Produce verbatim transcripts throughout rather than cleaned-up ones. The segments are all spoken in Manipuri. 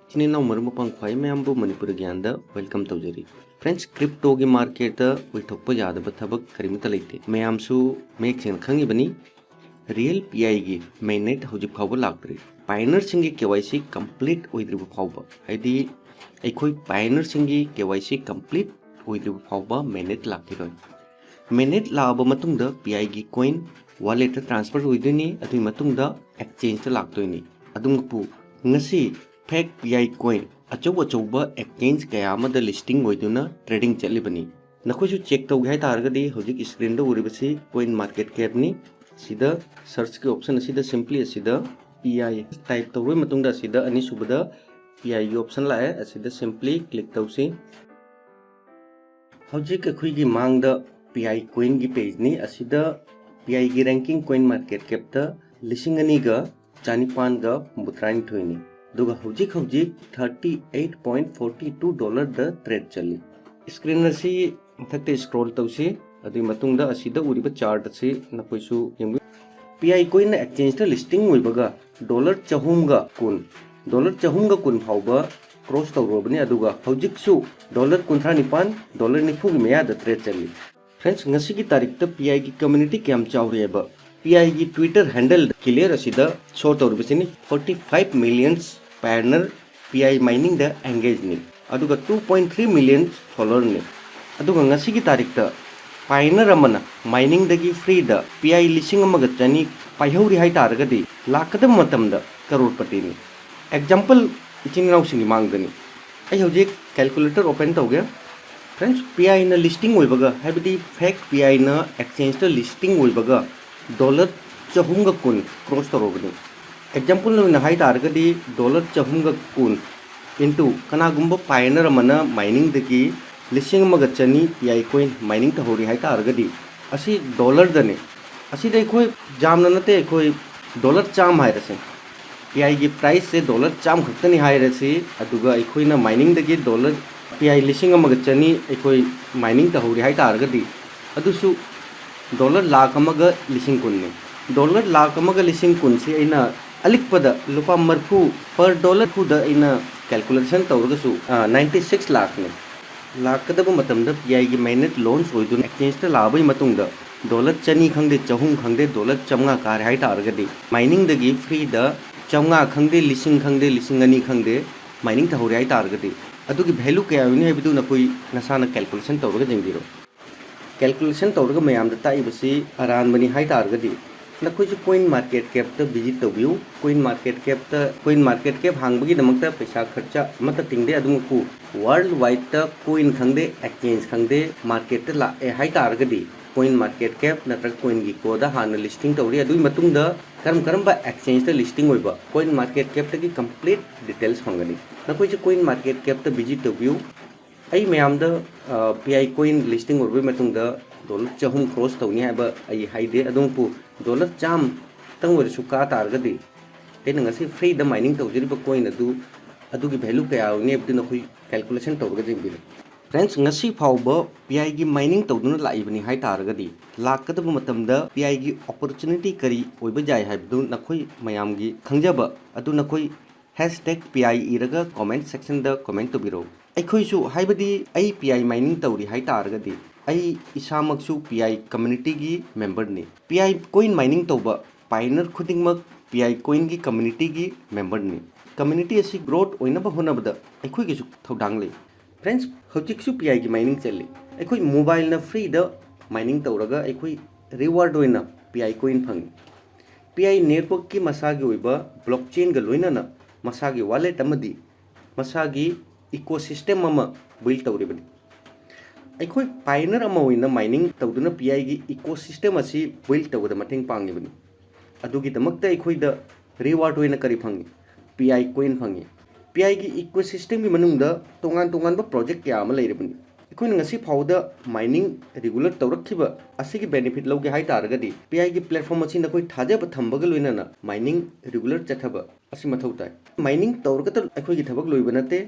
ꯏꯆꯤꯟ ꯏꯅꯥꯎ ꯃꯔꯨꯞ ꯃꯄꯥꯡ ꯈ꯭ꯋꯥꯏ ꯃꯌꯥꯝꯕꯨ ꯃꯅꯤꯄꯨꯔ ꯒ꯭ꯌꯥꯟꯗ welcome ꯇꯧꯖꯔꯤ꯫ Friends, crypto ꯒꯤ market ꯇ ꯑꯣꯏꯊꯣꯛꯄ ꯌꯥꯗꯕ ꯊꯕꯛ ꯀꯔꯤꯃꯠꯇ ꯂꯩꯇꯦ꯫ ꯃꯌꯥꯝꯁꯨ ꯃꯌꯦꯛ ꯁꯦꯡꯅ ꯈꯪꯉꯤꯕꯅꯤ꯫ Real P I ꯒꯤ mainnet ꯍꯧꯖꯤꯛ ꯐꯥꯎꯕ ꯂꯥꯛꯇ꯭ꯔꯤ꯫ Pioneer ꯁꯤꯡꯒꯤ K Y C complete ꯑꯣꯏꯗ꯭ꯔꯤꯕ ꯐꯥꯎꯕ, ꯍꯥꯏꯗꯤ ꯑꯩꯈꯣꯏ pioneer ꯁꯤꯡꯒꯤ K Y C complete ꯑꯣꯏꯗ꯭ꯔꯤꯕ ꯐꯥꯎꯕ mainnet ꯂꯥꯛꯈꯤꯔꯣꯏ꯫ Mainnet ꯂꯥꯛꯑꯕ ꯃꯇꯨꯡꯗ P I ꯒꯤ coin wallet ꯇ transfer ꯑꯣꯏꯗꯣꯏꯅꯤ, ꯑꯗꯨꯒꯤ ꯃꯇꯨꯡꯗ exchange ꯇ ꯂꯥꯛꯇꯣꯏꯅꯤ꯫ ꯑꯗꯨꯕꯨ ꯉꯁꯤ fake P I coin ꯑꯆꯧ ꯑꯆꯧꯕ exchange ꯀꯌꯥ ꯑꯃꯗ listing ꯑꯣꯏꯗꯨꯅ trading ꯆꯠꯂꯤꯕꯅꯤ꯫ ꯅꯈꯣꯏꯁꯨ check ꯇꯧꯒꯦ ꯍꯥꯏ ꯇꯥꯔꯒꯗꯤ ꯍꯧꯖꯤꯛ screen ꯗ ꯎꯔꯤꯕꯁꯤ CoinMarketCap ꯅꯤ꯫ ꯁꯤꯗ search ꯀꯤ option ꯑꯁꯤꯗ simply ꯑꯁꯤꯗ P I type ꯇꯧꯔꯕ ꯃꯇꯨꯡꯗ ꯑꯁꯤꯗ ꯑꯅꯤꯁꯨꯕꯗ P I ꯒꯤ option ꯂꯥꯛꯑꯦ, ꯑꯁꯤꯗ simply click ꯇꯧꯁꯤ꯫ ꯍꯧꯖꯤꯛ ꯑꯩꯈꯣꯏꯒꯤ ꯃꯥꯡꯗ P I coin ꯒꯤ page ꯅꯤ꯫ ꯑꯁꯤꯗ P I ꯒꯤ ranking CoinMarketCap ꯇ ꯂꯤꯁꯤꯡ ꯑꯅꯤꯒ ꯆꯅꯤꯄꯥꯟꯒ ꯍꯨꯝꯐꯨꯇꯔꯥꯅꯤꯊꯣꯏꯅꯤ꯫ ꯑꯗꯨꯒ ꯍꯧꯖꯤꯛ ꯍꯧꯖꯤꯛ thirty eight point forty two dollar ꯗ trade ꯆꯠꯂꯤ꯫ Screen ꯑꯁꯤ ꯃꯊꯛꯇ scroll ꯇꯧꯁꯤ꯫ ꯑꯗꯨꯒꯤ ꯃꯇꯨꯡꯗ ꯑꯁꯤꯗ ꯎꯔꯤꯕ chart ꯑꯁꯤ ꯅꯈꯣꯏꯁꯨ ꯌꯦꯡꯕꯤꯌꯨ꯫ P I coin ꯅ exchange ꯇ listing ꯑꯣꯏꯕꯒ dollar ꯆꯍꯨꯝꯒ ꯀꯨꯟ, dollar ꯆꯍꯨꯝꯒ ꯀꯨꯟ ꯐꯥꯎꯕ cross ꯇꯧꯔꯨꯔꯕꯅꯤ, ꯑꯗꯨꯒ ꯍꯧꯖꯤꯛꯁꯨ dollar ꯀꯨꯟꯊ꯭ꯔꯥ ꯅꯤꯄꯥꯟ, dollar ꯅꯤꯐꯨꯒꯤ ꯃꯌꯥꯗ trade ꯆꯠꯂꯤ꯫ Friends, ꯉꯁꯤꯒꯤ ꯇꯥꯔꯤꯛꯇ P I ꯒꯤ community ꯀꯌꯥꯝ ꯆꯥꯎꯔꯤ ꯍꯥꯏꯕ P I ꯒꯤ Twitter handle clear ꯑꯁꯤꯗ show ꯇꯧꯔꯤꯕꯁꯤꯅꯤ꯫ Forty five millions pioneer P I mining the engage ꯅꯤ, ꯑꯗꯨꯒ two point three million follower ꯅꯤ꯫ ꯑꯗꯨꯒ ꯉꯁꯤꯒꯤ ꯇꯥꯔꯤꯛꯇ pioneer ꯑꯃꯅ mining ꯗꯒꯤ free ꯗ P I ꯂꯤꯁꯤꯡ ꯑꯃꯒ ꯆꯅꯤ ꯄꯥꯏꯍꯧꯔꯤ ꯍꯥꯏ ꯇꯥꯔꯒꯗꯤ ꯂꯥꯛꯀꯗꯕ ꯃꯇꯝꯗ ꯀꯔꯣꯔꯄꯇꯤꯅꯤ꯫ Example ꯏꯆꯤꯟ ꯏꯅꯥꯎꯁꯤꯡꯒꯤ ꯃꯥꯡꯗꯅꯤ꯫ ꯑꯩ ꯍꯧꯖꯤꯛ calculator open ꯇꯧꯒꯦ꯫ Friends, P I ꯅ listing ꯑꯣꯏꯕꯒ, ꯍꯥꯏꯕꯗꯤ fake P I ꯅ exchange ꯇ listing ꯑꯣꯏꯕꯒ dollar ꯆꯍꯨꯝꯒ ꯀꯨꯟ cross ꯇꯧꯔꯕꯅꯤ꯫ Example ꯑꯣꯏꯅ ꯍꯥꯏ ꯇꯥꯔꯒꯗꯤ dollar ꯆꯍꯨꯝꯒ ꯀꯨꯟ into ꯀꯅꯥꯒꯨꯝꯕ pioneer ꯑꯃꯅ mining ꯗꯒꯤ ꯂꯤꯁꯤꯡ ꯑꯃꯒ ꯆꯅꯤ P I coin mining ꯇꯧꯍꯧꯔꯤ ꯍꯥꯏ ꯇꯥꯔꯒꯗꯤ, ꯑꯁꯤ dollar ꯗꯅꯤ꯫ ꯑꯁꯤꯗ ꯑꯩꯈꯣꯏ ꯌꯥꯝꯅ ꯅꯠꯇꯦ, ꯑꯩꯈꯣꯏ dollar ꯆꯥꯝꯃ ꯍꯥꯏꯔꯁꯦ꯫ P I ꯒꯤ price ꯁꯦ dollar ꯆꯥꯝꯃ ꯈꯛꯇꯅꯤ ꯍꯥꯏꯔꯁꯤ, ꯑꯗꯨꯒ ꯑꯩꯈꯣꯏꯅ mining ꯗꯒꯤ dollar P I ꯂꯤꯁꯤꯡ ꯑꯃꯒ ꯆꯅꯤ ꯑꯩꯈꯣꯏ mining ꯇꯧꯍꯧꯔꯤ ꯍꯥꯏ ꯇꯥꯔꯒꯗꯤ, ꯑꯗꯨꯁꯨ dollar ꯂꯥꯈ ꯑꯃꯒ ꯂꯤꯁꯤꯡ ꯀꯨꯟꯅꯤ꯫ Dollar ꯂꯥꯈ ꯑꯃꯒ ꯂꯤꯁꯤꯡ ꯀꯨꯟꯁꯤ ꯑꯩꯅ ꯑꯂꯤꯛꯄꯗ ꯂꯨꯄꯥ ꯃꯔꯤꯐꯨ per dollar ꯗ ꯑꯩꯅ ꯀꯦꯜꯀꯨꯂꯦꯁꯟ ꯇꯧꯔꯒꯁꯨ ꯅꯥꯏꯟꯇꯤ ꯁꯤꯛꯁ ꯂꯥꯛꯅꯤ꯫ ꯂꯥꯛꯀꯗꯕ ꯃꯇꯝꯗ ꯄꯤ ꯑꯥꯏꯒꯤ ꯃꯥꯏꯅꯦꯠ ꯂꯣꯟꯆ ꯑꯣꯏꯗꯨꯅ ꯑꯦꯛꯆꯦꯟꯖꯇ ꯂꯥꯛꯑꯕꯒꯤ ꯃꯇꯨꯡꯗ ꯗꯣꯂꯔ ꯆꯅꯤ ꯈꯪꯗꯦ, ꯆꯍꯨꯝ ꯈꯪꯗꯦ, ꯗꯣꯂꯔ ꯆꯥꯝꯃꯉꯥ ꯀꯥꯔꯦ ꯍꯥꯏ ꯇꯥꯔꯒꯗꯤ, ꯃꯥꯏꯅꯤꯡꯗꯒꯤ ꯐ꯭ꯔꯤꯗ ꯆꯥꯝꯃꯉꯥ ꯈꯪꯗꯦ, ꯂꯤꯁꯤꯡ ꯈꯪꯗꯦ, ꯂꯤꯁꯤꯡ ꯑꯅꯤ ꯈꯪꯗꯦ, ꯃꯥꯏꯅꯤꯡ ꯇꯧꯍꯧꯔꯦ ꯍꯥꯏ ꯇꯥꯔꯒꯗꯤ, ꯑꯗꯨꯒꯤ ꯚꯦꯂꯨ ꯀꯌꯥ ꯑꯣꯏꯅꯤ ꯍꯥꯏꯕꯗꯨ ꯅꯈꯣꯏ ꯅꯁꯥꯅ ꯀꯦꯜꯀꯨꯂꯦꯁꯟ ꯇꯧꯔꯒ ꯌꯦꯡꯕꯤꯔꯣ꯫ ꯀꯦꯜꯀꯨꯂꯦꯁꯟ ꯇꯧꯔꯒ ꯃꯌꯥꯝꯗ ꯇꯥꯛꯏꯕꯁꯤ ꯑꯔꯥꯟꯕꯅꯤ ꯍꯥꯏ ꯇꯥꯔꯒꯗꯤ, ꯅꯈꯣꯏꯁꯨ ꯀꯣꯏꯟ ꯃꯥꯔꯀꯦꯠ ꯀꯦꯞꯇ ꯚꯤꯖꯤꯠ ꯇꯧꯕꯤꯌꯨ꯫ ꯀꯣꯏꯟ ꯃꯥꯔꯀꯦꯠ ꯀꯦꯞꯇ, ꯀꯣꯏꯟ ꯃꯥꯔꯀꯦꯠ ꯀꯦꯞ ꯍꯥꯡꯕꯒꯤꯗꯃꯛꯇ ꯄꯩꯁꯥ ꯈꯔꯆ ꯑꯃꯠꯇ ꯇꯤꯡꯗꯦ꯫ ꯑꯗꯨꯃꯛꯄꯨ ꯋꯥꯔꯜ ꯋꯥꯏꯗꯇ ꯀꯣꯏꯟ ꯈꯪꯗꯦ, ꯑꯦꯛꯆꯦꯟꯖ ꯈꯪꯗꯦ, ꯃꯥꯔꯀꯦꯠꯇ ꯂꯥꯛꯑꯦ ꯍꯥꯏ ꯇꯥꯔꯒꯗꯤ, ꯀꯣꯏꯟ ꯃꯥꯔꯀꯦꯠ ꯀꯦꯞ ꯅꯠꯇ꯭ꯔꯒ ꯀꯣꯏꯟ ꯒꯤꯀꯣꯗ ꯍꯥꯟꯅ ꯂꯤꯁꯇꯤꯡ ꯇꯧꯔꯤ꯫ ꯑꯗꯨꯒꯤ ꯃꯇꯨꯡꯗ ꯀꯔꯝ ꯀꯔꯝꯕ ꯑꯦꯛꯆꯦꯟꯖꯇ ꯂꯤꯁꯇꯤꯡ ꯑꯣꯏꯕ, ꯀꯣꯏꯟ ꯃꯥꯔꯀꯦꯠ ꯀꯦꯞꯇꯒꯤ ꯀꯝꯄ꯭ꯂꯤꯠ ꯗꯤꯇꯦꯜꯁ ꯐꯪꯒꯅꯤ꯫ ꯅꯈꯣꯏꯁꯨ ꯀꯣꯏꯟ ꯃꯥꯔꯀꯦꯠ ꯀꯦꯞꯇ ꯚꯤꯖꯤꯠ ꯇꯧꯕꯤꯌꯨ꯫ ꯑꯩ ꯃꯌꯥꯝꯗ ꯄꯤ ꯑꯥꯏ ꯀꯣꯏꯟ ꯂꯤꯁꯇꯤꯡ ꯑꯣꯏꯔꯕꯒꯤ ꯃꯇꯨꯡꯗ ꯗꯣꯂꯔ ꯆꯍꯨꯝ ꯀ꯭ꯔꯣꯁ ꯇꯧꯅꯤ ꯍꯥꯏꯕ ꯑꯩ ꯍꯥꯏꯗꯦ꯫ ꯑꯗꯨꯕꯨ ꯗꯣꯂꯔ ꯆꯥꯝꯃꯇꯪ ꯑꯣꯏꯔꯁꯨ ꯀꯥ ꯇꯥꯔꯒꯗꯤ, ꯑꯩꯅ ꯉꯁꯤ ꯐ꯭ꯔꯤꯗ ꯃꯥꯏꯅꯤꯡ ꯇꯧꯖꯔꯤꯕ ꯀꯣꯏꯟ ꯑꯗꯨ, ꯑꯗꯨꯒꯤ ꯚꯦꯂꯨ ꯀꯌꯥ ꯑꯣꯏꯅꯤ ꯍꯥꯏꯕꯗꯨ ꯅꯈꯣꯏ ꯀꯦꯜꯀꯨꯂꯦꯁꯟ ꯇꯧꯔꯒ ꯌꯦꯡꯕꯤꯔꯣ꯫ ꯐ꯭ꯔꯦꯟꯁ, ꯉꯁꯤ ꯐꯥꯎꯕ ꯄꯤ ꯑꯥꯏꯒꯤ ꯃꯥꯏꯅꯤꯡ ꯇꯧꯗꯨꯅ ꯂꯥꯛꯏꯕꯅꯤ ꯍꯥꯏ ꯇꯥꯔꯒꯗꯤ, ꯂꯥꯛꯀꯗꯕ ꯃꯇꯝꯗ ꯄꯤ ꯑꯥꯏꯒꯤ ꯑꯣꯄꯣꯔꯆꯨꯅꯤꯇꯤ ꯀꯔꯤ ꯑꯣꯏꯕ ꯌꯥꯏ ꯍꯥꯏꯕꯗꯨ ꯅꯈꯣꯏ ꯃꯌꯥꯝꯒꯤ ꯈꯪꯖꯕ ꯑꯗꯨ ꯅꯈꯣꯏ ꯍꯦꯁ ꯇꯦꯒ ꯄꯤ ꯑꯥꯏ ꯏꯔꯒ ꯀꯣꯃꯦꯟꯠ ꯁꯦꯛꯁꯟꯗ ꯀꯣꯃꯦꯟꯠ ꯇꯧꯕꯤꯔꯛꯎ꯫ ꯑꯩꯈꯣꯏꯁꯨ, ꯍꯥꯏꯕꯗꯤ ꯑꯩ ꯄꯤ ꯑꯥꯏ ꯃꯥꯏꯅꯤꯡ ꯇꯧꯔꯤ ꯍꯥꯏ ꯇꯥꯔꯒꯗꯤ, ꯑꯩ ꯏꯁꯥꯃꯛꯁꯨ P I ꯀꯝꯃ꯭ꯌꯨꯅꯤꯇꯤꯒꯤ ꯃꯦꯝꯕꯔꯅꯤ꯫ P I coin mining ꯇꯧꯕ ꯄꯥꯏꯅꯔ ꯈꯨꯗꯤꯡꯃꯛ ꯄꯤ ꯑꯥꯏ ꯀꯣꯏꯟꯒꯤ ꯀꯝꯃ꯭ꯌꯨꯅꯤꯇꯤꯒꯤ ꯃꯦꯝꯕꯔꯅꯤ꯫ ꯀꯝꯃ꯭ꯌꯨꯅꯤꯇꯤ ꯑꯁꯤ ꯒ꯭ꯔꯣꯠ ꯑꯣꯏꯅꯕ ꯍꯣꯠꯅꯕꯗ ꯑꯩꯈꯣꯏꯒꯤꯁꯨ ꯊꯧꯗꯥꯡ ꯂꯩ꯫ ꯐ꯭ꯔꯦꯟꯁ, ꯍꯧꯖꯤꯛꯁꯨ ꯄꯤ ꯑꯥꯏꯒꯤ ꯃꯥꯏꯅꯤꯡ ꯆꯠꯂꯤ꯫ ꯑꯩꯈꯣꯏ ꯃꯣꯕꯥꯏꯜꯅ ꯐ꯭ꯔꯤꯗ ꯃꯥꯏꯅꯤꯡ ꯇꯧꯔꯒ ꯑꯩꯈꯣꯏ ꯔꯤꯋꯥꯔꯗ ꯑꯣꯏꯅ ꯄꯤ ꯑꯥꯏ ꯀꯣꯏꯟ ꯐꯪꯉꯤ꯫ ꯄꯤ ꯑꯥꯏ ꯅꯦꯠꯋꯥꯔꯛꯀꯤ ꯃꯁꯥꯒꯤ ꯑꯣꯏꯕ ꯕ꯭ꯂꯣꯛꯆꯦꯟꯒ ꯂꯣꯏꯅꯅ ꯃꯁꯥꯒꯤ ꯋꯥꯂꯦꯠ ꯑꯃꯗꯤ ꯃꯁꯥꯒꯤ ꯏꯀꯣꯁꯤꯁꯇꯦꯝ ꯑꯃ ꯕꯤꯜ ꯇꯧꯔꯤꯕꯅꯤ꯫ ꯑꯩꯈꯣꯏ ꯄꯥꯏꯅꯔ ꯑꯃ ꯑꯣꯏꯅ ꯃꯥꯏꯅꯤꯡ ꯇꯧꯗꯨꯅ ꯄꯤ ꯑꯥꯏꯒꯤ ꯏꯀꯣꯁꯤꯁꯇꯦꯝ ꯑꯁꯤ ꯕꯤꯜ ꯇꯧꯕꯗ ꯃꯇꯦꯡ ꯄꯥꯡꯂꯤꯕꯅꯤ꯫ ꯑꯗꯨꯒꯤꯗꯃꯛꯇ ꯑꯩꯈꯣꯏꯗ ꯔꯤꯋꯥꯔꯗ ꯑꯣꯏꯅ ꯀꯔꯤ ꯐꯪꯉꯤ? ꯄꯤ ꯑꯥꯏ ꯀꯣꯏꯟ ꯐꯪꯉꯤ꯫ ꯄꯤ ꯑꯥꯏꯒꯤ ꯏꯀꯣꯁꯤꯁꯇꯦꯝꯒꯤ ꯃꯅꯨꯡꯗ ꯇꯣꯉꯥꯟ ꯇꯣꯉꯥꯟꯕ ꯄ꯭ꯔꯣꯖꯦꯛ ꯀꯌꯥ ꯑꯃ ꯂꯩꯔꯤꯕꯅꯤ꯫ ꯑꯩꯈꯣꯏꯅ ꯉꯁꯤ ꯐꯥꯎꯕꯗ ꯃꯥꯏꯅꯤꯡ ꯔꯤꯒꯨꯂꯔ ꯇꯧꯔꯛꯈꯤꯕ ꯑꯁꯤꯒꯤ ꯕꯦꯅꯤꯐꯤꯠ ꯂꯧꯒꯦ ꯍꯥꯏ ꯇꯥꯔꯒꯗꯤ, ꯄꯤ ꯑꯥꯏꯒꯤ ꯄ꯭ꯂꯦꯠꯐꯣꯝ ꯑꯁꯤ ꯅꯈꯣꯏ ꯊꯥꯖꯕ ꯊꯝꯕꯒ ꯂꯣꯏꯅꯅ ꯃꯥꯏꯅꯤꯡ ꯔꯤꯒꯨꯂꯔ ꯆꯠꯊꯕ ꯑꯁꯤ ꯃꯊꯧ ꯇꯥꯏ꯫ ꯃꯥꯏꯅꯤꯡ ꯇꯧꯔꯒꯇ ꯑꯩꯈꯣꯏꯒꯤ ꯊꯕꯛ ꯂꯣꯏꯕ ꯅꯠꯇꯦ꯫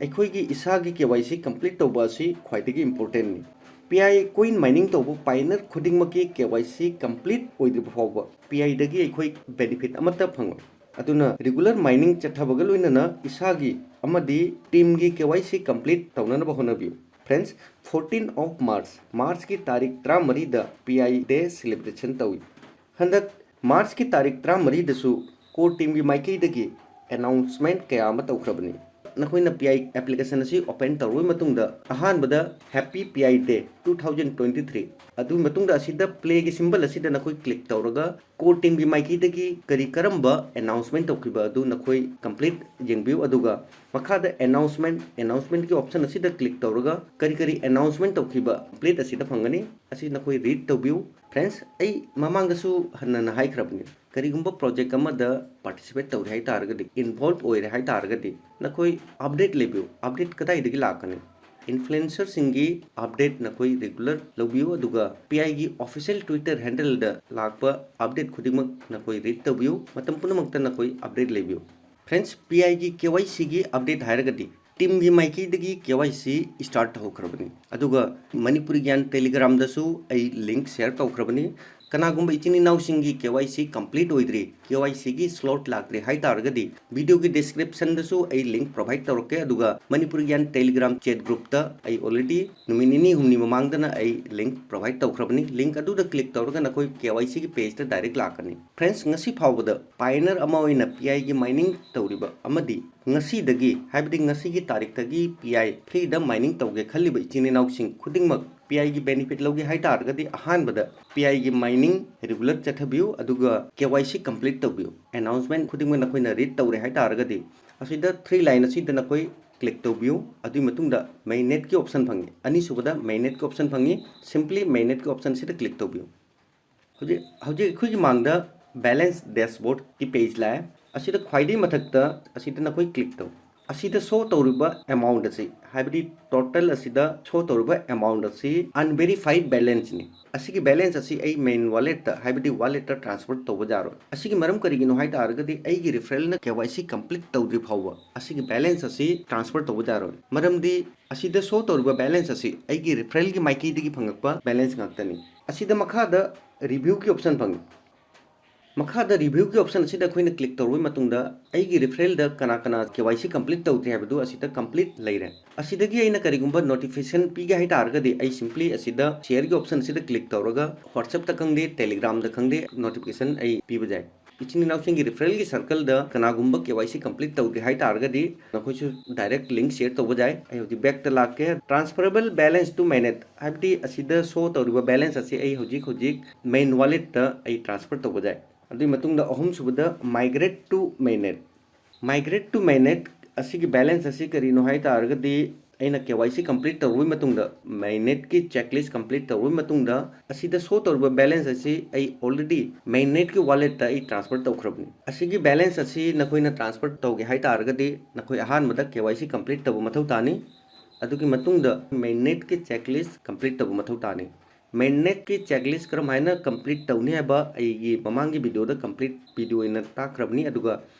ꯑꯩꯈꯣꯏꯒꯤ ꯏꯁꯥꯒꯤ ꯀꯦ ꯋꯥꯏ ꯁꯤ ꯀꯝꯄ꯭ꯂꯤꯠ ꯇꯧꯕ ꯑꯁꯤ ꯈ꯭ꯋꯥꯏꯗꯒꯤ ꯏꯝꯄꯣꯔꯇꯦꯟꯠꯅꯤ꯫ ꯄꯤ ꯑꯥꯏ ꯀꯣꯏꯟ ꯃꯥꯏꯅꯤꯡ ꯇꯧꯕ ꯄꯥꯏꯅꯔ ꯈꯨꯗꯤꯡꯃꯛꯀꯤ ꯀꯦ ꯋꯥꯏ ꯁꯤ ꯀꯝꯄ꯭ꯂꯤꯠ ꯑꯣꯏꯗ꯭ꯔꯤꯕ ꯐꯥꯎꯕ ꯄꯤ ꯑꯥꯏꯗꯒꯤ ꯑꯩꯈꯣꯏ ꯕꯦꯅꯤꯐꯤꯠ ꯑꯃꯠꯇ ꯐꯪꯂꯣꯏ꯫ ꯑꯗꯨꯅ ꯔꯤꯒꯨꯂꯔ ꯃꯥꯏꯅꯤꯡ ꯆꯠꯊꯕꯒ ꯂꯣꯏꯅꯅ ꯏꯁꯥꯒꯤ ꯑꯃꯗꯤ teamꯒꯤ K Y C complete ꯇꯧꯅꯅꯕ ꯍꯣꯠꯅꯕꯤꯌꯨ꯫ Friends, fourteen of March, Marchꯀꯤ ꯇꯥꯔꯤꯛ ꯇꯔꯥꯃꯔꯤꯗ P I Day celebration ꯇꯧꯏ꯫ ꯍꯟꯗꯛ Marchꯀꯤ ꯇꯥꯔꯤꯛ ꯇꯔꯥꯃꯔꯤꯗꯁꯨ core teamꯒꯤ ꯃꯥꯏꯀꯩꯗꯒꯤ announcement ꯀꯌꯥ ꯑꯃ ꯇꯧꯈ꯭ꯔꯕꯅꯤ꯫ ꯅꯈꯣꯏꯅ P I application ꯑꯁꯤ open ꯇꯧꯔꯕ ꯃꯇꯨꯡꯗ ꯑꯍꯥꯟꯕꯗ Happy P I Day two thousand twenty three, ꯑꯗꯨꯒꯤ ꯃꯇꯨꯡꯗ ꯑꯁꯤꯗ playꯒꯤ symbol ꯑꯁꯤꯗ ꯅꯈꯣꯏ click ꯇꯧꯔꯒ core teamꯒꯤ ꯃꯥꯏꯀꯩꯗꯒꯤ ꯀꯔꯤ ꯀꯔꯝꯕ announcement ꯇꯧꯈꯤꯕ ꯑꯗꯨ ꯅꯈꯣꯏ complete ꯌꯦꯡꯕꯤꯌꯨ꯫ ꯑꯗꯨꯒ ꯃꯈꯥꯗ announcement, announcementꯀꯤ option ꯑꯁꯤꯗ click ꯇꯧꯔꯒ ꯀꯔꯤ ꯀꯔꯤ announcement ꯇꯧꯈꯤꯕ complete ꯑꯁꯤꯗ ꯐꯪꯒꯅꯤ꯫ ꯑꯁꯤ ꯅꯈꯣꯏ read ꯇꯧꯕꯤꯌꯨ꯫ Friends, ꯑꯩ ꯃꯃꯥꯡꯗꯁꯨ ꯍꯟꯅ ꯍꯟꯅ ꯍꯥꯏꯈ꯭ꯔꯕꯅꯤ, ꯀꯔꯤꯒꯨꯝꯕ project ꯑꯃꯗ participate ꯇꯧꯔꯦ ꯍꯥꯏ ꯇꯥꯔꯒꯗꯤ, involve ꯑꯣꯏꯔꯦ ꯍꯥꯏ ꯇꯥꯔꯒꯗꯤ, ꯅꯈꯣꯏ update ꯂꯩꯕꯤꯌꯨ꯫ Update ꯀꯗꯥꯏꯗꯒꯤ ꯂꯥꯛꯀꯅꯤ? Influencerꯁꯤꯡꯒꯤ update ꯅꯈꯣꯏ regular ꯂꯧꯕꯤꯌꯨ, ꯑꯗꯨꯒ P Iꯒꯤ official Twitter handleꯗ ꯂꯥꯛꯄ update ꯈꯨꯗꯤꯡꯃꯛ ꯅꯈꯣꯏ read ꯇꯧꯕꯤꯌꯨ꯫ ꯃꯇꯝ ꯄꯨꯝꯅꯃꯛꯇ ꯅꯈꯣꯏ update ꯂꯩꯕꯤꯌꯨ꯫ Friends, P Iꯒꯤ K Y Cꯒꯤ update ꯍꯥꯏꯔꯒꯗꯤ, teamꯒꯤ ꯃꯥꯏꯀꯩꯗꯒꯤ K Y C start ꯇꯧꯈ꯭ꯔꯕꯅꯤ꯫ ꯑꯗꯨꯒ ꯃꯅꯤꯄꯨꯔꯤ ꯒ꯭ꯌꯥꯟ Telegramꯗꯁꯨ ꯑꯩ link share ꯇꯧꯈ꯭ꯔꯕꯅꯤ꯫ ꯀꯅꯥꯒꯨꯝꯕ ꯏꯆꯤꯟ ꯏꯅꯥꯎꯁꯤꯡꯒꯤ K Y C complete ꯑꯣꯏꯗ꯭ꯔꯤ, K Y Cꯒꯤ slot ꯂꯥꯛꯇ꯭ꯔꯤ ꯍꯥꯏ ꯇꯥꯔꯒꯗꯤ, videoꯒꯤ descriptionꯗꯁꯨ ꯑꯩ link provide ꯇꯧꯔꯛꯀꯦ꯫ ꯑꯗꯨꯒ ꯃꯅꯤꯄꯨꯔꯤ ꯒ꯭ꯌꯥꯟ Telegram chat groupꯇ ꯑꯩ already ꯅꯨꯃꯤꯠ ꯅꯤꯅꯤ ꯍꯨꯝꯅꯤ ꯃꯃꯥꯡꯗꯅ ꯑꯩ link provide ꯇꯧꯈ꯭ꯔꯕꯅꯤ꯫ Link ꯑꯗꯨꯗ click ꯇꯧꯔꯒ ꯅꯈꯣꯏ K Y Cꯒꯤ pageꯇ direct ꯂꯥꯛꯀꯅꯤ꯫ Friends, ꯉꯁꯤ ꯐꯥꯎꯕꯗ pioneer ꯑꯃ ꯑꯣꯏꯅ P Iꯒꯤ mining ꯇꯧꯔꯤꯕ ꯑꯃꯗꯤ ꯉꯁꯤꯗꯒꯤ, ꯍꯥꯏꯕꯗꯤ ꯉꯁꯤꯒꯤ ꯇꯥꯔꯤꯛꯇꯒꯤ P I freeꯗ mining ꯇꯧꯒꯦ ꯈꯜꯂꯤꯕ ꯏꯆꯤꯟ ꯏꯅꯥꯎꯁꯤꯡ ꯈꯨꯗꯤꯡꯃꯛ P Iꯒꯤ benefit ꯂꯧꯒꯦ ꯍꯥꯏ ꯇꯥꯔꯒꯗꯤ, ꯑꯍꯥꯟꯕꯗ P Iꯒꯤ mining regular ꯆꯠꯊꯕꯤꯌꯨ, ꯑꯗꯨꯒ K Y C complete ꯇꯧꯕꯤꯌꯨ꯫ Announcement ꯈꯨꯗꯤꯡꯃꯛ ꯅꯈꯣꯏꯅ read ꯇꯧꯔꯦ ꯍꯥꯏ ꯇꯥꯔꯒꯗꯤ, ꯑꯁꯤꯗ three line ꯑꯁꯤꯗ ꯅꯈꯣꯏ click ꯇꯧꯕꯤꯌꯨ꯫ ꯑꯗꯨꯒꯤ ꯃꯇꯨꯡꯗ mainnetꯀꯤ option ꯐꯪꯉꯤ, ꯑꯅꯤꯁꯨꯕꯗ mainnetꯀꯤ option ꯐꯪꯉꯤ꯫ Simply mainnetꯀꯤ optionꯁꯤꯗ click ꯇꯧꯕꯤꯌꯨ꯫ ꯍꯧꯖꯤꯛ, ꯍꯧꯖꯤꯛ ꯑꯩꯈꯣꯏꯒꯤ ꯃꯥꯡꯗ balance dashboardꯀꯤ page ꯂꯥꯛꯑꯦ꯫ ꯑꯁꯤꯗ ꯈ꯭ꯋꯥꯏꯗꯒꯤ ꯃꯊꯛꯇ ꯑꯁꯤꯗ ꯅꯈꯣꯏ click ꯇꯧ꯫ ꯑꯁꯤꯗ show ꯇꯧꯔꯤꯕ amount ꯑꯁꯤ, ꯍꯥꯏꯕꯗꯤ total ꯑꯁꯤꯗ show ꯇꯧꯔꯤꯕ amount ꯑꯁꯤ unverified balanceꯅꯤ꯫ ꯑꯁꯤꯒꯤ balance ꯑꯁꯤ ꯑꯩ main walletꯇ, ꯍꯥꯏꯕꯗꯤ walletꯇ transfer ꯇꯧꯕ ꯌꯥꯔꯣꯏ꯫ ꯑꯁꯤꯒꯤ ꯃꯔꯝ ꯀꯔꯤꯒꯤꯅꯣ ꯍꯥꯏ ꯇꯥꯔꯒꯗꯤ, ꯑꯩꯒꯤ referralꯅ K Y C complete ꯇꯧꯗ꯭ꯔꯤ ꯐꯥꯎꯕ ꯑꯁꯤꯒꯤ balance ꯑꯁꯤ transfer ꯇꯧꯕ ꯌꯥꯔꯣꯏ꯫ ꯃꯔꯝꯗꯤ ꯑꯁꯤꯗ show ꯇꯧꯔꯤꯕ balance ꯑꯁꯤ ꯑꯩꯒꯤ referralꯒꯤ ꯃꯥꯏꯀꯩꯗꯒꯤ ꯐꯪꯉꯛꯄ balance ꯉꯥꯛꯇꯅꯤ꯫ ꯑꯁꯤꯗ ꯃꯈꯥꯗ reviewꯒꯤ option ꯐꯪꯉꯤ꯫ ꯃꯈꯥꯗ reviewꯒꯤ option ꯑꯁꯤꯗ ꯑꯩꯈꯣꯏꯅ click ꯇꯧꯔꯕ ꯃꯇꯨꯡꯗ ꯑꯩꯒꯤ referralꯗ ꯀꯅꯥ ꯀꯅꯥ KYC complete ꯇꯧꯗ꯭ꯔꯤ ꯍꯥꯏꯕꯗꯨ ꯑꯁꯤꯗ complete ꯂꯩꯔꯦ꯫ ꯑꯁꯤꯗꯒꯤ ꯑꯩꯅ ꯀꯔꯤꯒꯨꯝꯕ notification ꯄꯤꯒꯦ ꯍꯥꯏ ꯇꯥꯔꯒꯗꯤ ꯑꯩ simply ꯑꯁꯤꯗ shareꯒꯤ option ꯑꯁꯤꯗ click ꯇꯧꯔꯒ WhatsAppꯇ ꯈꯪꯗꯦ, Telegramꯗ ꯈꯪꯗꯦ, notification ꯑꯩ ꯄꯤꯕ ꯌꯥꯏ꯫ ꯏꯆꯤꯟ ꯏꯅꯥꯎꯁꯤꯡꯒꯤ referralꯒꯤ circleꯗ ꯀꯅꯥꯒꯨꯝꯕ KYC complete ꯇꯧꯗ꯭ꯔꯤ ꯍꯥꯏ ꯇꯥꯔꯒꯗꯤ ꯅꯈꯣꯏꯁꯨ direct link share ꯇꯧꯕ ꯌꯥꯏ꯫ ꯑꯩ ꯍꯧꯖꯤꯛ backꯇ ꯂꯥꯛꯀꯦ꯫ Transferable balance to mainnet ꯍꯥꯏꯕꯗꯤ ꯑꯁꯤꯗ show ꯇꯧꯔꯤꯕ balance ꯑꯁꯤ ꯑꯩ ꯍꯧꯖꯤꯛ ꯍꯧꯖꯤꯛ main walletꯇ ꯑꯩ transfer ꯇꯧꯕ ꯌꯥꯏ꯫ ꯑꯗꯨꯒꯤ ꯃꯇꯨꯡꯗ ꯑꯍꯨꯝꯁꯨꯕꯗ migrate to mainnet꯫ Migrate to mainnet ꯑꯁꯤꯒꯤ balance ꯑꯁꯤ ꯀꯔꯤꯅꯣ ꯍꯥꯏ ꯇꯥꯔꯒꯗꯤ ꯑꯩꯅ KYC complete ꯇꯧꯔꯕ ꯃꯇꯨꯡꯗ mainnetꯀꯤ checklist complete ꯇꯧꯔꯕ ꯃꯇꯨꯡꯗ ꯑꯁꯤꯗ show ꯇꯧꯔꯤꯕ balance ꯑꯁꯤ ꯑꯩ already mainnetꯀꯤ walletꯇ ꯑꯩ transfer ꯇꯧꯈ꯭ꯔꯕꯅꯤ꯫ ꯑꯁꯤꯒꯤ balance ꯑꯁꯤ ꯅꯈꯣꯏꯅ transfer ꯇꯧꯒꯦ ꯍꯥꯏ ꯇꯥꯔꯒꯗꯤ ꯅꯈꯣꯏ ꯑꯍꯥꯟꯕꯗ KYC complete ꯇꯧꯕ ꯃꯊꯧ ꯇꯥꯅꯤ꯫ ꯑꯗꯨꯒꯤ ꯃꯇꯨꯡꯗ mainnetꯀꯤ checklist complete ꯇꯧꯕ ꯃꯊꯧ ꯇꯥꯅꯤ꯫ Mainnetꯀꯤ checklist ꯀꯔꯝ ꯍꯥꯏꯅ complete ꯇꯧꯅꯤ ꯍꯥꯏꯕ ꯑꯩꯒꯤ ꯃꯃꯥꯡꯒꯤ videoꯗ complete video ꯑꯣꯏꯅ ꯇꯥꯛꯈ꯭ꯔꯕꯅꯤ꯫ ꯑꯗꯨꯒ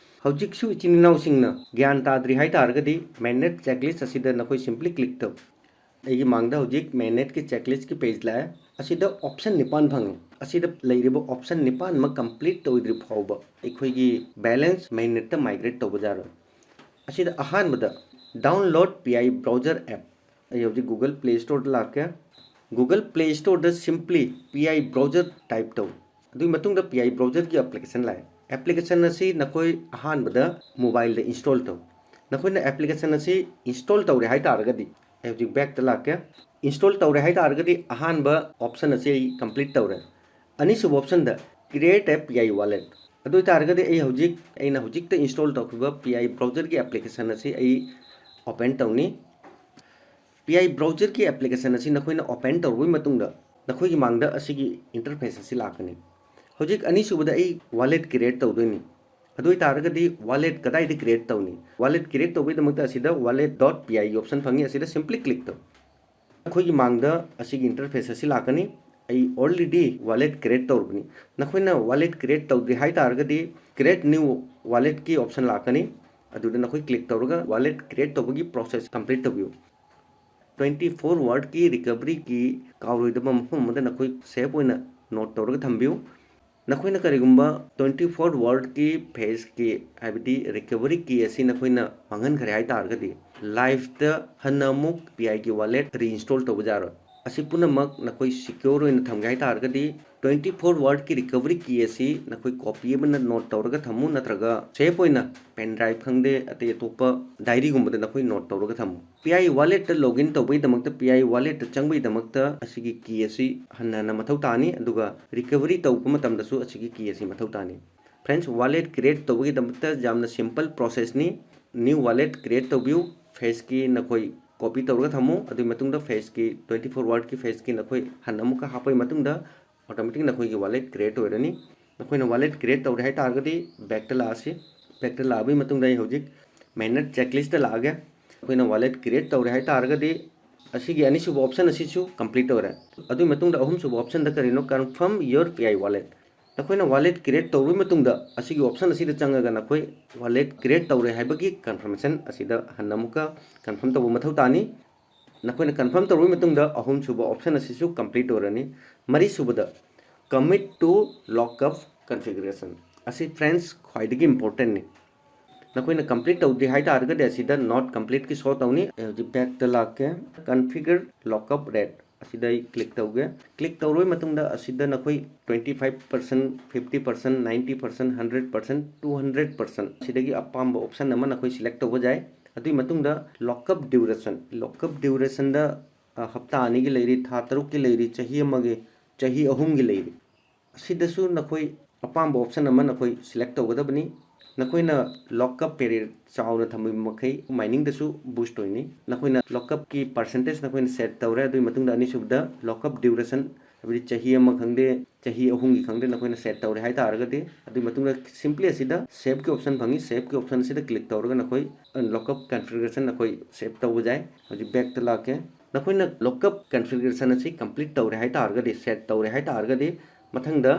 ꯍꯧꯖꯤꯛꯁꯨ ꯏꯆꯤꯟ ꯏꯅꯥꯎꯁꯤꯡꯅ ꯒ꯭ꯌꯥꯟ ꯇꯥꯗ꯭ꯔꯤ ꯍꯥꯏ ꯇꯥꯔꯒꯗꯤ mainnet checklist ꯑꯁꯤꯗ ꯅꯈꯣꯏ simply click ꯇꯧ꯫ ꯑꯩꯒꯤ ꯃꯥꯡꯗ ꯍꯧꯖꯤꯛ mainnetꯀꯤ checklistꯀꯤ page ꯂꯥꯛꯑꯦ꯫ ꯑꯁꯤꯗ option ꯅꯤꯄꯥꯟ ꯐꯪꯉꯤ꯫ ꯑꯁꯤꯗ ꯂꯩꯔꯤꯕ option ꯅꯤꯄꯥꯟꯃꯛ complete ꯇꯧꯗ꯭ꯔꯤ ꯐꯥꯎꯕ ꯑꯩꯈꯣꯏꯒꯤ balance mainnetꯇ migrate ꯇꯧꯕ ꯌꯥꯔꯣꯏ꯫ ꯑꯁꯤꯗ ꯑꯍꯥꯟꯕꯗ download PI browser app꯫ ꯑꯩ ꯍꯧꯖꯤꯛ Google Play Storeꯗ ꯂꯥꯛꯀꯦ꯫ Google Play Storeꯗ simply PI browser type ꯇꯧ꯫ ꯑꯗꯨꯒꯤ ꯃꯇꯨꯡꯗ PI browserꯒꯤ application ꯂꯥꯛꯑꯦ꯫ Application ꯑꯁꯤ ꯅꯈꯣꯏ ꯑꯍꯥꯟꯕꯗ mobileꯗ install ꯇꯧ꯫ ꯅꯈꯣꯏꯅ application ꯑꯁꯤ install ꯇꯧꯔꯦ ꯍꯥꯏ ꯇꯥꯔꯒꯗꯤ, ꯑꯩ ꯍꯧꯖꯤꯛ backꯇ ꯂꯥꯛꯀꯦ꯫ Install ꯇꯧꯔꯦ ꯍꯥꯏ ꯇꯥꯔꯒꯗꯤ ꯑꯍꯥꯟꯕ option ꯑꯁꯤ ꯑꯩ complete ꯇꯧꯔꯦ꯫ ꯑꯅꯤꯁꯨꯕ optionꯗ create a PI wallet꯫ ꯑꯗꯨ ꯑꯣꯏ ꯇꯥꯔꯒꯗꯤ ꯑꯩ ꯍꯧꯖꯤꯛ, ꯑꯩꯅ ꯍꯧꯖꯤꯛꯇ install ꯇꯧꯈꯤꯕ PI browserꯒꯤ application ꯑꯁꯤ ꯑꯩ open ꯇꯧꯅꯤ꯫ PI browserꯒꯤ application ꯑꯁꯤ ꯅꯈꯣꯏꯅ open ꯇꯧꯔꯕ ꯃꯇꯨꯡꯗ ꯅꯈꯣꯏꯒꯤ ꯃꯥꯡꯗ ꯑꯁꯤꯒꯤ interface ꯑꯁꯤ ꯂꯥꯛꯀꯅꯤ꯫ ꯍꯧꯖꯤꯛ ꯑꯅꯤꯁꯨꯕꯗ ꯑꯩ wallet create ꯇꯧꯗꯣꯏꯅꯤ꯫ ꯑꯗꯨ ꯑꯣꯏ ꯇꯥꯔꯒꯗꯤ wallet ꯀꯗꯥꯏꯗ create ꯇꯧꯅꯤ? Wallet create ꯇꯧꯕꯒꯤꯗꯃꯛꯇ ꯑꯁꯤꯗ wallet dot PIꯒꯤ option ꯐꯪꯉꯤ, ꯑꯁꯤꯗ simply click ꯇꯧ꯫ ꯑꯩꯈꯣꯏꯒꯤ ꯃꯥꯡꯗ ꯑꯁꯤꯒꯤ interface ꯑꯁꯤ ꯂꯥꯛꯀꯅꯤ꯫ ꯑꯩ already wallet create ꯇꯧꯔꯕꯅꯤ꯫ ꯅꯈꯣꯏꯅ wallet create ꯇꯧꯗ꯭ꯔꯤ ꯍꯥꯏ ꯇꯥꯔꯒꯗꯤ create new walletꯀꯤ option ꯂꯥꯛꯀꯅꯤ꯫ ꯑꯗꯨꯗ ꯅꯈꯣꯏ click ꯇꯧꯔꯒ wallet create ꯇꯧꯕꯒꯤ process complete ꯇꯧꯕꯤꯌꯨ꯫ Twenty four hourꯀꯤ recoveryꯀꯤ ꯀꯥꯎꯔꯣꯏꯗꯕ ꯃꯐꯝ ꯑꯃꯗ ꯅꯈꯣꯏ save ꯑꯣꯏꯅ note ꯇꯧꯔꯒ ꯊꯝꯕꯤꯌꯨ꯫ ꯅꯈꯣꯏꯅ ꯀꯔꯤꯒꯨꯝꯕ twenty four workꯀꯤ phaseꯀꯤ, ꯍꯥꯏꯕꯗꯤ recovery key ꯑꯁꯤ ꯅꯈꯣꯏꯅ ꯃꯥꯡꯍꯟꯈ꯭ꯔꯦ ꯍꯥꯏ ꯇꯥꯔꯒꯗꯤ, ꯂꯥꯏꯐꯇ ꯍꯟꯅ ꯑꯃꯨꯛ Pi ꯒꯤ wallet reinstall ꯇꯧꯕ ꯌꯥꯔꯣꯏ꯫ ꯑꯁꯤ ꯄꯨꯝꯅꯃꯛ ꯅꯈꯣꯏ secure ꯑꯣꯏꯅ ꯊꯝꯒꯦ ꯍꯥꯏ ꯇꯥꯔꯒꯗꯤ, twenty four workꯀꯤ recovery key ꯑꯁꯤ ꯅꯈꯣꯏ copy ꯑꯃꯅ note ꯇꯧꯔꯒ ꯊꯝꯃꯨ, ꯅꯠꯇ꯭ꯔꯒ safe ꯑꯣꯏꯅ pen drive ꯈꯪꯗꯦ, ꯑꯇꯩ ꯑꯇꯣꯞꯄ diaryꯒꯨꯝꯕꯗ ꯅꯈꯣꯏ note ꯇꯧꯔꯒ ꯊꯝꯃꯨ꯫ Pi walletꯇ login ꯇꯧꯕꯒꯤꯗꯃꯛꯇ, Pi walletꯇ ꯆꯪꯕꯒꯤꯗꯃꯛꯇ ꯑꯁꯤꯒꯤ key ꯑꯁꯤ ꯍꯟꯅ ꯍꯟꯅ ꯃꯊꯧ ꯇꯥꯅꯤ, ꯑꯗꯨꯒ recovery ꯇꯧꯕ ꯃꯇꯝꯗꯁꯨ ꯑꯁꯤꯒꯤ key ꯑꯁꯤ ꯃꯊꯧ ꯇꯥꯅꯤ꯫ Friends, wallet create ꯇꯧꯕꯒꯤꯗꯃꯛꯇ ꯌꯥꯝꯅ simple processꯅꯤ꯫ New wallet create ꯇꯧꯕꯤꯌꯨ, phaseꯀꯤ ꯅꯈꯣꯏ copy ꯇꯧꯔꯒ ꯊꯝꯃꯨ, ꯑꯗꯨꯒꯤ ꯃꯇꯨꯡꯗ phaseꯀꯤ twenty four workꯀꯤ phaseꯀꯤ ꯅꯈꯣꯏ ꯍꯟꯅ ꯑꯃꯨꯛꯀ ꯍꯥꯞꯄꯒꯤ ꯃꯇꯨꯡꯗ automatic ꯅꯈꯣꯏꯒꯤ wallet create ꯑꯣꯏꯔꯅꯤ꯫ ꯅꯈꯣꯏꯅ wallet create ꯇꯧꯔꯦ ꯍꯥꯏ ꯇꯥꯔꯒꯗꯤ backꯇ ꯂꯥꯛꯑꯁꯤ꯫ Backꯇ ꯂꯥꯛꯑꯕꯒꯤ ꯃꯇꯨꯡꯗ ꯑꯩ ꯍꯧꯖꯤꯛ mainnet checklistꯇ ꯂꯥꯛꯑꯒꯦ꯫ ꯑꯩꯈꯣꯏꯅ wallet create ꯇꯧꯔꯦ ꯍꯥꯏ ꯇꯥꯔꯒꯗꯤ ꯑꯁꯤꯒꯤ ꯑꯅꯤꯁꯨꯕ option ꯑꯁꯤꯁꯨ complete ꯑꯣꯏꯔꯦ꯫ ꯑꯗꯨꯒꯤ ꯃꯇꯨꯡꯗ ꯑꯍꯨꯝꯁꯨꯕ optionꯗ ꯀꯔꯤꯅꯣ? Confirm your Pi wallet꯫ ꯅꯈꯣꯏꯅ wallet create ꯇꯧꯔꯕ ꯃꯇꯨꯡꯗ ꯑꯁꯤꯒꯤ option ꯑꯁꯤꯗ ꯆꯪꯉꯒ ꯅꯈꯣꯏ wallet create ꯇꯧꯔꯦ ꯍꯥꯏꯕꯒꯤ confirmation ꯑꯁꯤꯗ ꯍꯟꯅ ꯑꯃꯨꯛꯀ confirm ꯇꯧꯕ ꯃꯊꯧ ꯇꯥꯅꯤ꯫ ꯅꯈꯣꯏꯅ confirm ꯇꯧꯔꯕ ꯃꯇꯨꯡꯗ ꯑꯍꯨꯝꯁꯨꯕ option ꯑꯁꯤꯁꯨ complete ꯑꯣꯏꯔꯅꯤ꯫ ꯃꯔꯤꯁꯨꯕꯗ commit to lockup configuration꯫ ꯑꯁꯤ friends ꯈ꯭ꯋꯥꯏꯗꯒꯤ importantꯅꯤ꯫ ꯅꯈꯣꯏꯅ complete ꯇꯧꯗ꯭ꯔꯤ ꯍꯥꯏ ꯇꯥꯔꯒꯗꯤ ꯑꯁꯤꯗ not completeꯀꯤ show ꯇꯧꯅꯤ꯫ ꯑꯩ ꯍꯧꯖꯤꯛ backꯇ ꯂꯥꯛꯀꯦ꯫ Configure lockup rate ꯑꯁꯤꯗ ꯑꯩ click ꯇꯧꯒꯦ꯫ Click ꯇꯧꯔꯕ ꯃꯇꯨꯡꯗ ꯑꯁꯤꯗ ꯅꯈꯣꯏ twenty five percent, fifty percent, ninety percent, hundred percent, two hundred percent ꯁꯤꯗꯒꯤ ꯑꯄꯥꯝꯕ option ꯑꯃ ꯅꯈꯣꯏ select ꯇꯧꯕ ꯌꯥꯏ꯫ ꯑꯗꯨꯒꯤ ꯃꯇꯨꯡꯗ lockup duration, lockup durationꯗ, ꯑ, ꯍꯞꯇꯥ ꯑꯅꯤꯒꯤ ꯂꯩꯔꯤ, ꯊꯥ ꯇꯔꯨꯛꯀꯤ ꯂꯩꯔꯤ, ꯆꯍꯤ ꯑꯃꯒꯤ, ꯆꯍꯤ ꯑꯍꯨꯝꯒꯤ ꯂꯩꯔꯤ꯫ ꯑꯁꯤꯗꯁꯨ ꯅꯈꯣꯏ ꯑꯄꯥꯝꯕ option ꯑꯃ ꯅꯈꯣꯏ select ꯇꯧꯒꯗꯕꯅꯤ꯫ ꯅꯈꯣꯏꯅ lockup period ꯆꯥꯎꯅ ꯊꯝꯕ ꯃꯈꯩ miningꯗꯁꯨ boost ꯑꯣꯏꯅꯤ꯫ ꯅꯈꯣꯏꯅ lockupꯀꯤ percentage ꯅꯈꯣꯏꯅ set ꯇꯧꯔꯦ, ꯑꯗꯨꯒꯤ ꯃꯇꯨꯡꯗ ꯑꯅꯤꯁꯨꯕꯗ lockup duration, ꯍꯥꯏꯕꯗꯤ ꯆꯍꯤ ꯑꯃ ꯈꯪꯗꯦ, ꯆꯍꯤ ꯑꯍꯨꯝꯒꯤ ꯈꯪꯗꯦ, ꯅꯈꯣꯏꯅ set ꯇꯧꯔꯦ ꯍꯥꯏ ꯇꯥꯔꯒꯗꯤ, ꯑꯗꯨꯒꯤ ꯃꯇꯨꯡꯗ simply ꯑꯁꯤꯗ saveꯀꯤ option ꯐꯪꯉꯤ, saveꯀꯤ option ꯑꯁꯤꯗ click ꯇꯧꯔꯒ ꯅꯈꯣꯏ lockup configuration ꯅꯈꯣꯏ save ꯇꯧꯕ ꯌꯥꯏ꯫ ꯍꯧꯖꯤꯛ backꯇ ꯂꯥꯛꯀꯦ꯫ ꯅꯈꯣꯏꯅ lockup configuration ꯑꯁꯤ complete ꯇꯧꯔꯦ ꯍꯥꯏ ꯇꯥꯔꯒꯗꯤ, set ꯇꯧꯔꯦ ꯍꯥꯏ ꯇꯥꯔꯒꯗꯤ, ꯃꯊꯪꯗ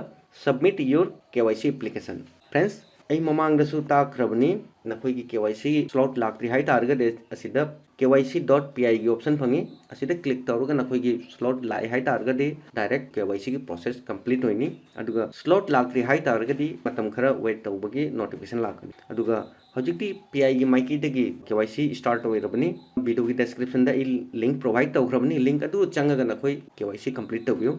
submit your K Y C application꯫ Friends, ꯑꯩ ꯃꯃꯥꯡꯗꯁꯨ ꯇꯥꯛꯈ꯭ꯔꯕꯅꯤ, ꯅꯈꯣꯏꯒꯤ K Y C slot ꯂꯥꯛꯇ꯭ꯔꯤ ꯍꯥꯏ ꯇꯥꯔꯒꯗꯤ ꯑꯁꯤꯗ K Y C dot P I ꯒꯤ option ꯐꯪꯉꯤ, ꯑꯁꯤꯗ click ꯇꯧꯔꯒ ꯅꯈꯣꯏꯒꯤ slot ꯂꯥꯛꯑꯦ ꯍꯥꯏ ꯇꯥꯔꯒꯗꯤ direct K Y C ꯒꯤ process complete ꯑꯣꯏꯅꯤ꯫ ꯑꯗꯨꯒ slot ꯂꯥꯛꯇ꯭ꯔꯤ ꯍꯥꯏ ꯇꯥꯔꯒꯗꯤ ꯃꯇꯝ ꯈꯔ wait ꯇꯧꯕꯒꯤ notification ꯂꯥꯛꯀꯅꯤ꯫ ꯑꯗꯨꯒ ꯍꯧꯖꯤꯛꯇꯤ P I ꯒꯤ ꯃꯥꯏꯀꯩꯗꯒꯤ K Y C start ꯑꯣꯏꯔꯕꯅꯤ꯫ Video ꯒꯤ description ꯗ ꯑꯩ link provide ꯇꯧꯈ꯭ꯔꯕꯅꯤ, link ꯑꯗꯨ ꯆꯪꯉꯒ ꯅꯈꯣꯏ K Y C complete ꯇꯧꯕꯤꯌꯨ꯫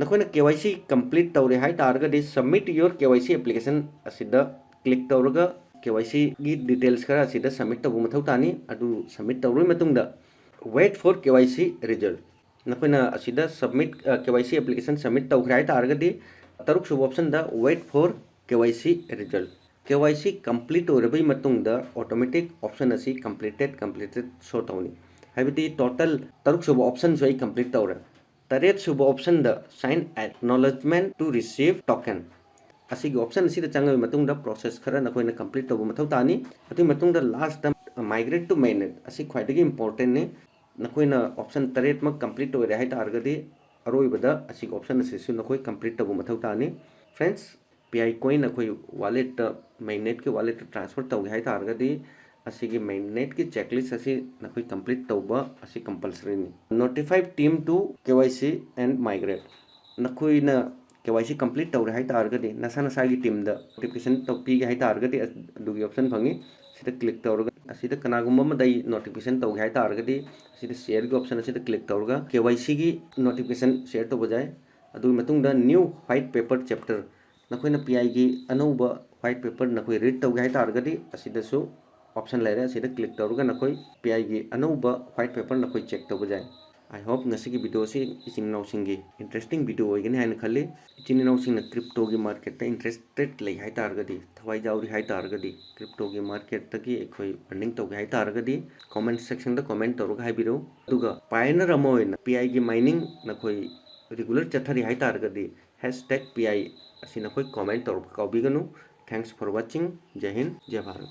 ꯅꯈꯣꯏꯅ K Y C complete ꯇꯧꯔꯦ ꯍꯥꯏ ꯇꯥꯔꯒꯗꯤ submit your K Y C application ꯑꯁꯤꯗ click ꯇꯧꯔꯒ K Y C ꯒꯤ details ꯈꯔ ꯑꯁꯤꯗ submit ꯇꯧꯕ ꯃꯊꯧ ꯇꯥꯅꯤ꯫ ꯑꯗꯨ submit ꯇꯧꯔꯕ ꯃꯇꯨꯡꯗ wait for K Y C result꯫ ꯅꯈꯣꯏꯅ ꯑꯁꯤꯗ submit, ꯑ, K Y C application submit ꯇꯧꯈ꯭ꯔꯦ ꯍꯥꯏ ꯇꯥꯔꯒꯗꯤ ꯇꯔꯨꯛ ꯁꯨꯕ option the wait for K Y C result꯫ K Y C complete ꯑꯣꯏꯔꯕꯒꯤ ꯃꯇꯨꯡꯗ automatic option ꯑꯁꯤ completed, completed show ꯇꯧꯅꯤ꯫ ꯍꯥꯏꯕꯗꯤ total ꯇꯔꯨꯛ ꯁꯨꯕ option ꯁꯨ ꯑꯩ complete ꯇꯧꯔꯦ꯫ ꯇꯔꯦꯠ ꯁꯨꯕ option the sign acknowledgement to receive token꯫ ꯑꯁꯤꯒꯤ option ꯑꯁꯤꯗ ꯆꯪꯉꯕ ꯃꯇꯨꯡꯗ process ꯈꯔ ꯅꯈꯣꯏꯅ complete ꯇꯧꯕ ꯃꯊꯧ ꯇꯥꯅꯤ꯫ ꯑꯗꯨꯒꯤ ꯃꯇꯨꯡꯗ last ꯇ migrate to mainnet ꯑꯁꯤ ꯈ꯭ꯋꯥꯏꯗꯒꯤ important ꯅꯤ꯫ ꯅꯈꯣꯏꯅ option ꯇꯔꯦꯠꯃꯛ complete ꯑꯣꯏꯔꯦ ꯍꯥꯏ ꯇꯥꯔꯒꯗꯤ ꯑꯔꯣꯏꯕꯗ ꯑꯁꯤꯒꯤ option ꯑꯁꯤꯁꯨ ꯅꯈꯣꯏ complete ꯇꯧꯕ ꯃꯊꯧ ꯇꯥꯅꯤ꯫ Friends, P I coin ꯑꯩꯈꯣꯏ wallet ꯇ, mainnet ꯀꯤ wallet ꯇ transfer ꯇꯧꯒꯦ ꯍꯥꯏ ꯇꯥꯔꯒꯗꯤ ꯑꯁꯤꯒꯤ mainnet ꯀꯤ checklist ꯑꯁꯤ ꯅꯈꯣꯏ complete ꯇꯧꯕ ꯑꯁꯤ compulsory ꯅꯤ꯫ Notify team to K Y C and migrate꯫ ꯅꯈꯣꯏꯅ K Y C complete ꯇꯧꯔꯦ ꯍꯥꯏ ꯇꯥꯔꯒꯗꯤ ꯅꯁꯥ ꯅꯁꯥꯒꯤ team ꯗ notification ꯇꯧ-, ꯄꯤꯒꯦ ꯍꯥꯏ ꯇꯥꯔꯒꯗꯤ ꯑꯗꯨꯒꯤ option ꯐꯪꯉꯤ꯫ ꯁꯤꯗ click ꯇꯧꯔꯒ ꯑꯁꯤꯗ ꯀꯅꯥꯒꯨꯝꯕ ꯑꯃꯗ ꯑꯩ notification ꯇꯧꯒꯦ ꯍꯥꯏ ꯇꯥꯔꯒꯗꯤ ꯑꯁꯤꯗ share ꯒꯤ option ꯑꯁꯤꯗ click ꯇꯧꯔꯒ K Y C ꯒꯤ notification share ꯇꯧꯕ ꯌꯥꯏ꯫ ꯑꯗꯨꯒꯤ ꯃꯇꯨꯡꯗ new white paper chapter, ꯅꯈꯣꯏꯅ P I ꯒꯤ ꯑꯅꯧꯕ white paper ꯅꯈꯣꯏ read ꯇꯧꯒꯦ ꯍꯥꯏ ꯇꯥꯔꯒꯗꯤ ꯑꯁꯤꯗꯁꯨ option ꯂꯩꯔꯦ, ꯑꯁꯤꯗ click ꯇꯧꯔꯒ ꯅꯈꯣꯏ P I ꯒꯤ ꯑꯅꯧꯕ white paper ꯅꯈꯣꯏ check ꯇꯧꯕ ꯌꯥꯏ꯫ I hope ꯉꯁꯤꯒꯤ video ꯑꯁꯤ ꯏꯆꯤꯟ ꯏꯅꯥꯎꯁꯤꯡꯒꯤ interesting video ꯑꯣꯏꯒꯅꯤ ꯍꯥꯏꯅ ꯈꯜꯂꯤ꯫ ꯏꯆꯤꯟ ꯏꯅꯥꯎꯁꯤꯡꯅ crypto ꯒꯤ market ꯇ interested ꯂꯩ ꯍꯥꯏ ꯇꯥꯔꯒꯗꯤ, ꯊꯋꯥꯏ ꯌꯥꯎꯔꯤ ꯍꯥꯏ ꯇꯥꯔꯒꯗꯤ, crypto ꯒꯤ market ꯇꯒꯤ ꯑꯩꯈꯣꯏ earning ꯇꯧꯒꯦ ꯍꯥꯏ ꯇꯥꯔꯒꯗꯤ comment section ꯗ comment ꯇꯧꯔꯒ ꯍꯥꯏꯕꯤꯔꯛꯎ꯫ ꯑꯗꯨꯒ pioneer ꯑꯃ ꯑꯣꯏꯅ P I ꯒꯤ mining ꯅꯈꯣꯏ regular ꯆꯠꯊꯔꯤ ꯍꯥꯏ ꯇꯥꯔꯒꯗꯤ hashtag P I ꯑꯁꯤ ꯅꯈꯣꯏ comment ꯇꯧꯔꯛꯄ ꯀꯥꯎꯕꯤꯒꯅꯨ꯫ Thanks for watching. ꯖꯩ Hind, ꯖꯩ Bharat.